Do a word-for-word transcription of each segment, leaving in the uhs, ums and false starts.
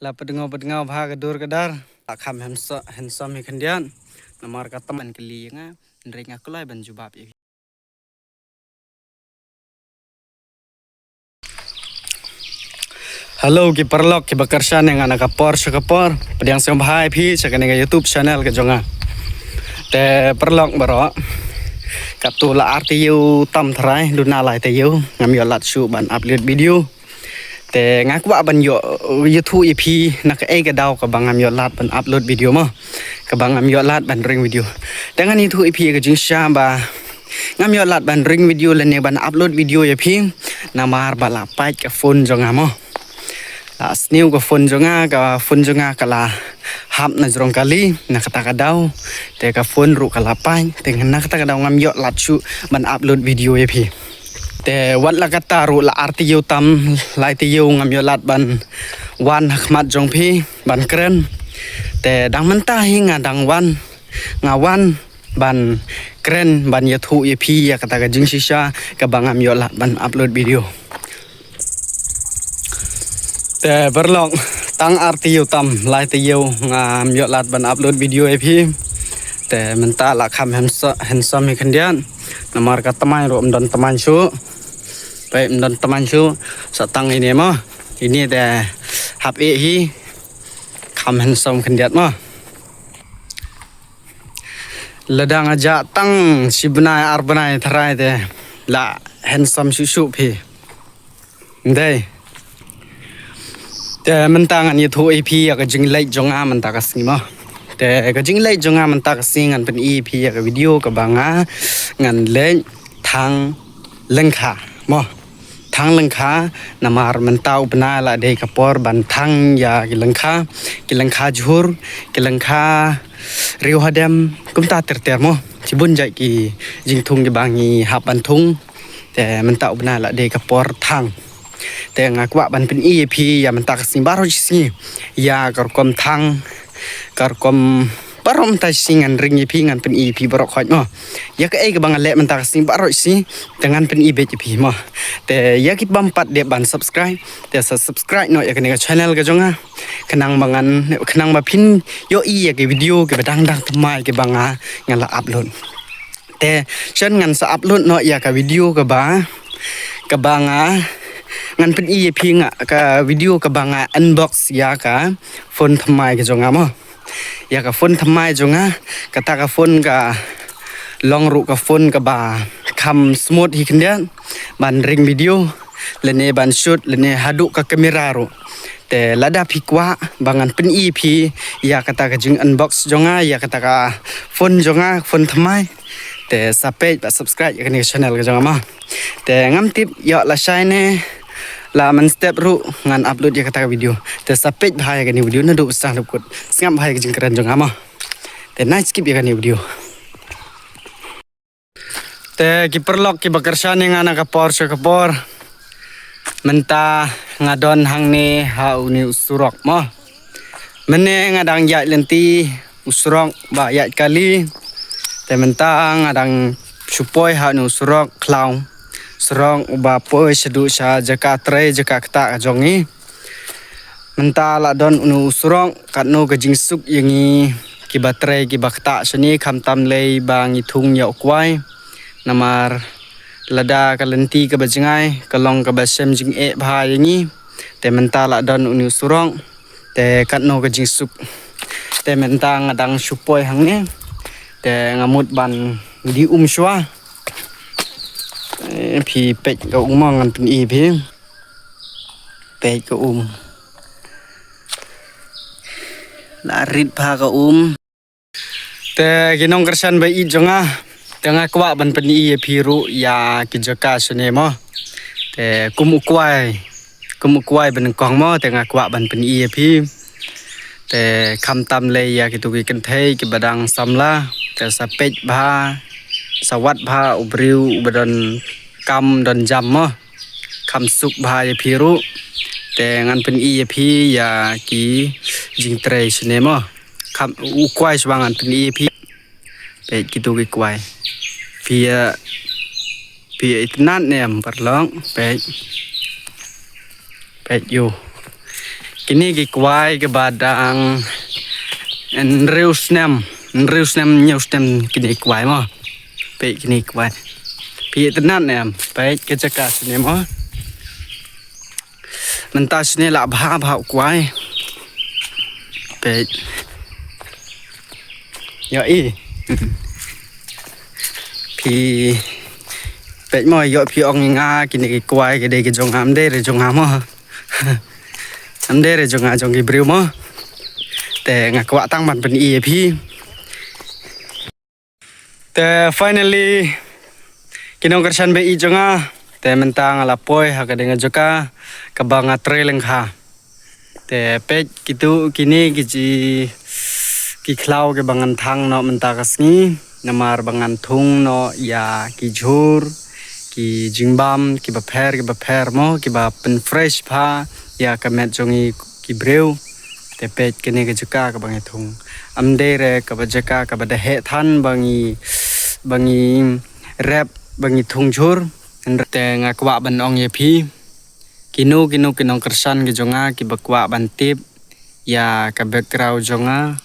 La pdngaw pdngaw bha ka dur ka dar. La kham handsome hi khyndiat. Namar ka tymmen kylli ïa nga. Hynrei nga kloi ban jubab ïa. Hello ki paralok ki ba kyrshan ïa nga na ka por sha ka por. Pdiang sngewbha ïa phi sha kane ka YouTube channel ka jong nga. Te paralok baroh, katto la ar taïew tam tharai, duna lai taïew ngam ïoh lad shuh ban upload video. Te nga kwah ban ïoh ïathuh ïa phi na kaei ka daw kaba ngam ïoh lad ban upload video mo, kaba ngam ïoh lad ban ring video. Te ngan ïathuh ïa phi ka jingshisha ba ngam ïoh lad ban ring video lane ban upload video ïa phi, namar ba la pait ka phone jong nga mo. La sniew ka phone jong nga, ka phone jong nga ka la hap na jrong kali na kata ka daw. Te ka phone ruh ka la pait, te na kata ka daw ngam ïoh lad shuh ban upload video ïa phi. Te wat la kata ruh la ar taïew tam lai taïew ngam ïoh lad ban wan ha khmat jong phi ban kren. Te dang mynta hi nga dang wan, nga wan ban kren, ban ïathuh ïa phi ïa kata ka jingshisha kaba ngam ïoh lad ban upload video. Te paralok, tang ar taïew tam lai taïew ngam ïoh lad ban upload video ïa phi. Te mynta la kham handsome hi khyndiat. Namar ka tymmen ruh ym don tymmen shuh. Peit ym don tymmen shuh. Sa tang ine mo. Ine te hap eh hi. Kham handsome khyndiat mo. Lada nga jah tang shi bnai ar bnai tharai te la handsome shuh shuh phi. Ndei. Te mynta ngan ïathuh ïa phi ïa ka jingleit jong nga mynta ka sngi mo. Te ka jingleit jong nga mynta ka sngi ngan pyni ïa phi ïa ka video kaba nga ngan leit thang lyngkha mo. Thang lyngkha, namar mynta u bnai la dei ka por ban thang ïa ki lyngkha, ki lyngkha jhur, ki lyngkha riew hadem, kumta ter ter mo. Shibun jait ki jingthung kiba ngi hap ban thung. Te mynta u bnai la dei ka por thang. Te nga kwah ban pyni ïa phi ïa mynta ka sngi baroh shi sngi ïa ka rukom thang, ka rukom baroh mynta shi sngi ngan ring ïa phi, ngan pyni ïa phi baroh khoit mo. Ïa kaei kaba nga leh mynta ka sngi baroh shi sngi te ngan pyni beit ïa phi mo. Te ïa kit bym pat dep ban subscribe te sa subscribe noh ïa kane ka channel ka jong nga. Khnang ba ngan, khnang ba phin ïohi ïa ki video kiba dang dang thymmai kiba nga, nga la upload. Te shen ngan sa upload noh ïa ka video kaba, kaba nga ngan pyni ïa phi nga ka video kaba nga unbox ïa ka phone thymmai ka jong nga mo. Ïa ka phone thymmai jong nga, kata ka phone ka long ruh ka phone kaba kham smooth hi khyndiat ban ring video lane ban shoot lane haduh ka camera ruh. Te lada phi kwah ba ngan pyni ïa phi ïa kata ka jing unbox jong nga ïa kata ka phone jong nga, phone thymmai, te sa peit bad subscribe ïa kane ka channel ka jong nga mo. Te ngam tip ïoh lashai ne la mynstep ruh ngan upload ïa kata ka video. Te sa peit bha ïa kane video naduh ba sdang haduh kut. Sngap bha ïa ka jingkren jong nga mo. Te nai skip ïa kane video. Te ki paralok kiba kyrshan ïa nga na ka por sha ka por. Mynta nga don hangne ha une u surok mo. Mynne nga dang ïaid lynti u surok ba ïaid kali. Te mynta nga dang shu poi ha une u surok khlaw. Surok uba poi shaduh sha jaka trei jaka ktah ka jong ngi. Mynta la don une u surok, katno ka jingsuk ïa ngi kiba trei kiba ktah shane, khamtam lei ba ngi thung ïa u kwai. Namar lada ka lynti kaba jngai ka long kaba shem jingeh bha ïa ngi. Te mynta la don une u surok, te katno ka jingsuk. Te mynta nga dang shu poi hangne. Te nga mut ban die um shuwa. Eh, phi peit ka um mo, ngan pyni ïa phi. Peit ka um. La rit bha ka um. Te ki nongkyrshan ba ïeit jong nga, te nga kwah ban pyni ïa phi ruh ïa ki jaka shane mo. Te kum u kwai, kum u kwai ba nyngkong mo, te nga kwah ban pyni ïa phi. Te khamtam lei ïa kitu ki kynthei kiba dang samla, te sa peit bha, sa wad bha u briew uba don kam don jam mo. Kham suk bha ïa phi ruh. Te ngan pyni ïa phi ïa ki jingtrei shane mo. Kham u kwai shuwa ngan pyni ïa phi. Peit kitu ki kwai. Phi ïa, phi ïa itynnad ne em paralok. Peit. Peit ïoh. Kine ki kwai kiba dang hynriew snem, hynriew snem, hynñiew snem kine ki kwai mo. Peit kine ki kwai. Phi ïohi tynnat ne em? Peit ka jaka shane mo. Mynta shane la bha bha u kwai. Peit. Ïohi. Phi peit mo, ïoh phi ong ïa nga kine ki kwai ki dei ki jong nga, ym dei re jong nga mo. Ym dei re jong nga, jong ki briew mo. Te nga kwah tang ban pyni ïa phi. Te finally ki nongkyrshan ba ïeit jong nga. Te mynta nga la poi ha ka ding ka jaka kaba nga trei lyngkha. Te peit kitu kine ki ji ki khlaw kiba ngan thang noh mynta ka sngi. Namar ba ngan thung noh ïa ki jhur, ki jingbam kiba pher kiba pher mo, kiba pynfresh bha ïa ka met jong ngi ki briew. Te peit kane ka jaka kaba ngi thung. Ym dei re kaba jaka kaba da heh than ba ngi, ba ngi rep, ba ngi thung jhur. Hynrei te nga kwah ban ong ïa phi, kino kino ki nongkyrshan ki jong nga kiba kwah ban tip ïa ka background jong nga,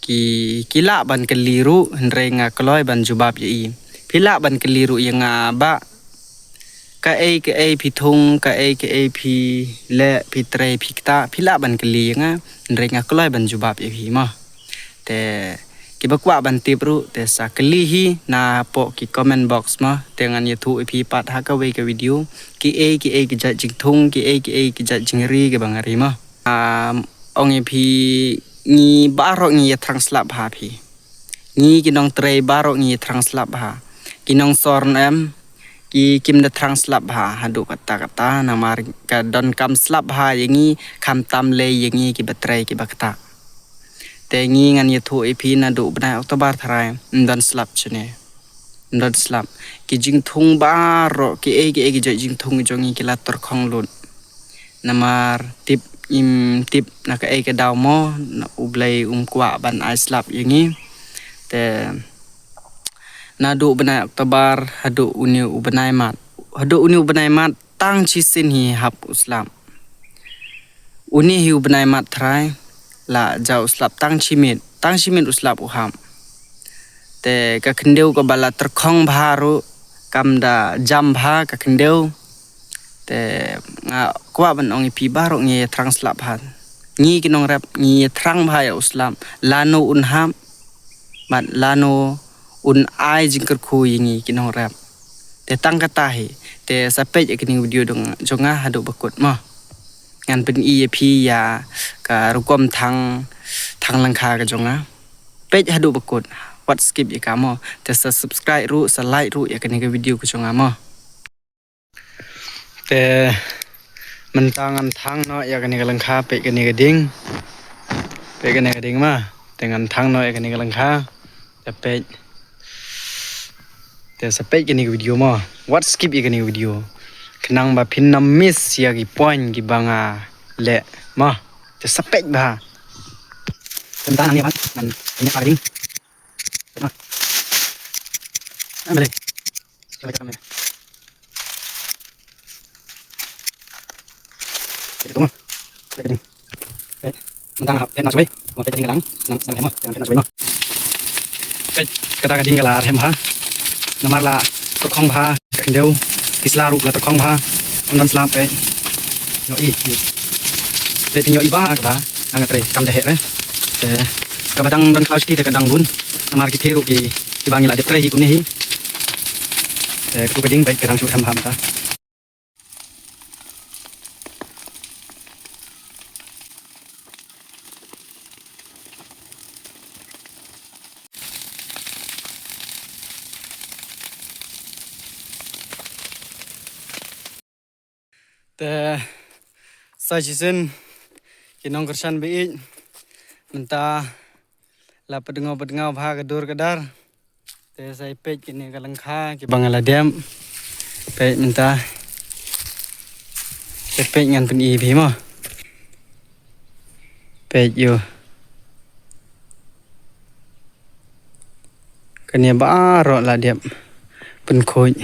ki, ki lah ban kylli ruh, hynrei nga kloi ban jubab ïa i. Phi lah ban kylli ruh ïa nga ba kaei kaei phi thung, kaei kaei phi leh, phi trei, phi ktah, phi lah ban kylli ïa nga, hynrei nga kloi ban jubab ïa phi mo. Te kiba kwah ban tip ruh te sa kylli hi napoh ki comment box mo. Te ngan ïathuh ïa phi pat ha kawei ka video kiei kiei ki jait jingthung, kiei kiei ki jait jingri kiba nga ri mo. Ong ïa phi, ngi baroh ngi ïathrang slap bha phi. Ngi ki nongtrei baroh ngi ïathrang slap bha. Ki nongsor ne em, ki kim da thrang slap bha haduh katta katta, namar ka donkam slap bha ïa ngi, khamtam lei ïa ngi kiba trei kiba ktah. Te ngi, ngan ïathuh ïa phi, naduh u bnai October tharai ym don slap shane. Ym don slap. Ki jingthung baroh, kiei kiei ki jait jingthung jong ngi ki la tyrkhong lut. Namar tip, im tip na kaei ka daw mo, na U Blei um kwah ban ai slap ïa ngi. Te naduh u bnai October haduh une u bnai March. Haduh une u bnai March tang shisien hi hap u slap. Une hi u bnai March tharai la jaw u slap tang shi miet, tang shi miet u slap u hap. Te ka khyndew kaba la tyrkhong bha ruh kam da jam bha ka khyndew. Te nga kwah ban ong ïa phi baroh ngi ïathrang slap bha. Ngi ki nongrep ngi ïathrang bha ïa u slap, lano un hap bad lano un ai jingkyrkhu ïa ngi ki nongrep. Te tang kata hi, te sa peit ïa kane ka video dong jong nga haduh ba kut mo. Ngan pyni ïa phi ïa ka rukom thang, thang lyngkha ka jong nga. Peit haduh ba kut, wat skip ïa ka mo. Te sa subscribe ruh, sa like ruh ïa kane ka video ka jong nga mo. Te mynta ngan thang noh ïa kane ka lyngkha, peit kane ka ding. Peit kane ka ding ma. Te ngan thang noh ïa kane ka lyngkha. Te peit. Te sa peit kane ka video mo. Wat skip ïa kane ka video. Khnang ba phin ym miss ïa ki point kiba nga leh mo. Te sa peit bha. Mynta nang ïa ban ngan ïa ka ding. Te ma. Am le. Ka ka me. Te tu mo. Te ka ding. Te. Mynta nga hap phet na shawei. Mo phet ka ding lang. Nang, nang hemo. Nang phet na shawei mo. Peit, kata ka ding ka la rhem bha. Namar la tyrkhong bha ka khyndew. Ki sla ruh la tyrkhong bha. Ym don slap peit. Ïohi. Peit ïohi ba kaba nga trei kam da heh re. Te kaba dang don khlaw shiti te ka dang bun. Namar ki theh ruh ki, kiba ngi la dep trei hi kumne hi. Te katu ka ding peit ka dang shu rhem bha mynta. Te sa shisien ki nongkyrshan ba ïeit, mynta la pdngaw pdngaw bha ka dur ka dar. Te sa ïa peit kine ka lyngkha kiba nga la dep. Peit mynta. Te peit ngan pyni ïa phi mo. Peit ïoh. Kane baroh la dep pynkhuid.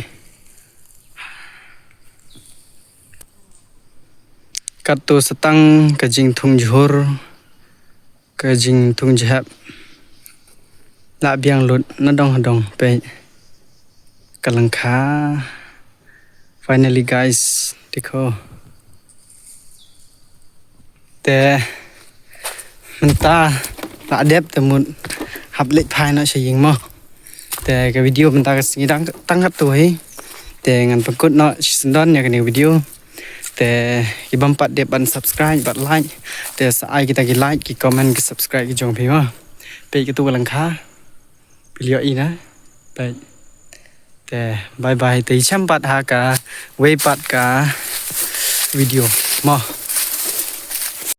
Katto sa tang ka jingthung jhur, ka jingthung jhep. La biang lut na dong ha dong, peit. Ka lyngkha. Finally guys, dikho. Te mynta la dep te mut hap leit phai noh sha ïing mo. Te ka video mynta ka sngi tang, tang katto hi. Te ngan pynkut noh shisyndon ïa kane ka video. Te ki bym pat dep ban subscribe, bad like. Te sa ai kita ki like, ki comment, ki subscribe ki jong phi mo. Peit katto ka lyngkha. Phi ïohi na. Peit. Te bye bye. Te shem pat ha kawei pat ka video mo.